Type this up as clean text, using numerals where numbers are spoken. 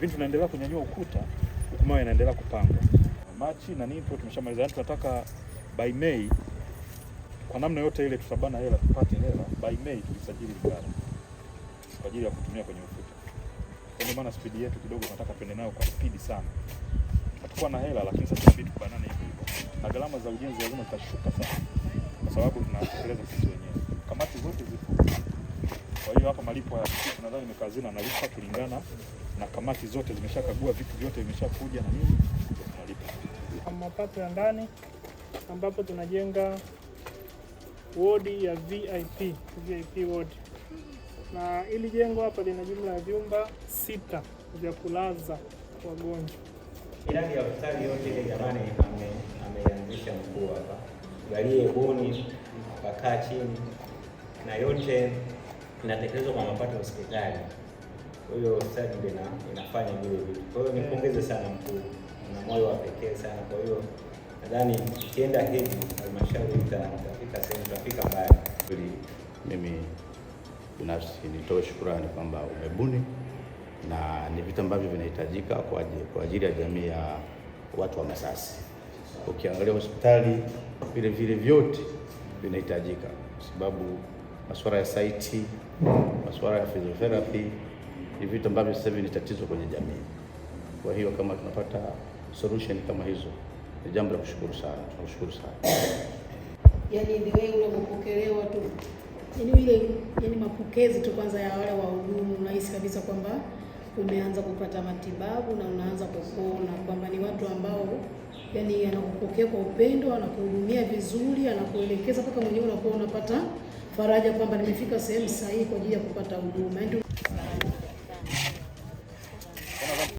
Kipindi tunaendelea kunyanyua ukuta, huku mawe yanaendelea kupangwa. Machi na nini tu tumeshamaliza, yani tunataka by May kwa namna yote ile tutabana hela, tupate hela by May tulisajili ghala kwa ajili ya kutumia kwenye ukuta. Kwa ndio maana spidi yetu kidogo tunataka tuende nayo kwa spidi sana. Hatakuwa na hela, lakini sasa inabidi tubanane hivyo hivyo, na gharama za ujenzi lazima zitashuka sana, kwa sababu tunatekeleza sisi wenyewe, kamati zote zipo. Kwa hiyo hapa malipo ya nadhani mkazina hazina analipa kulingana na kamati zote zimeshakagua vitu vyote vimeshakuja na nini, ndio tunalipa. Mapato ya ndani ambapo tunajenga wodi ya VIP, VIP ward, na ili jengo hapa lina jumla ya vyumba 6 vya kulaza wagonjwa. Miradi ya hospitali yote ile jamani, ameanzisha mkuu hapa, buni akakaa chini na yote inatekelezwa kwa mapato ya hospitali. Kwa hiyo hospitali ndio inafanya vile vitu. Kwa hiyo nipongeze sana mkuu, na moyo wa pekee sana. Kwa hiyo nadhani ikienda hivi halmashauri itafika sehemu, tutafika mbali. Kweli mimi binafsi nitoe shukurani kwamba umebuni na ni vitu ambavyo vinahitajika kwa ajili ya jamii ya watu wa Masasi. Ukiangalia hospitali vile vile vyote vinahitajika, kwa sababu masuala ya saiti, masuala ya physiotherapy ni vitu ambavyo sasa hivi ni tatizo kwenye jamii. Kwa hiyo kama tunapata solution kama hizo ni jambo la kushukuru sana, tunashukuru sana. Yani the way unavyopokelewa tu, yani ile, yani mapokezi tu kwanza ya wale wahudumu, unahisi kabisa kwamba umeanza kupata matibabu na unaanza kupona, kwamba ni watu ambao yani anakupokea kwa upendo, anakuhudumia vizuri, anakuelekeza mpaka mwenyewe unakuwa unapata faraja kwamba nimefika sehemu sahihi kwa ajili ya kupata huduma.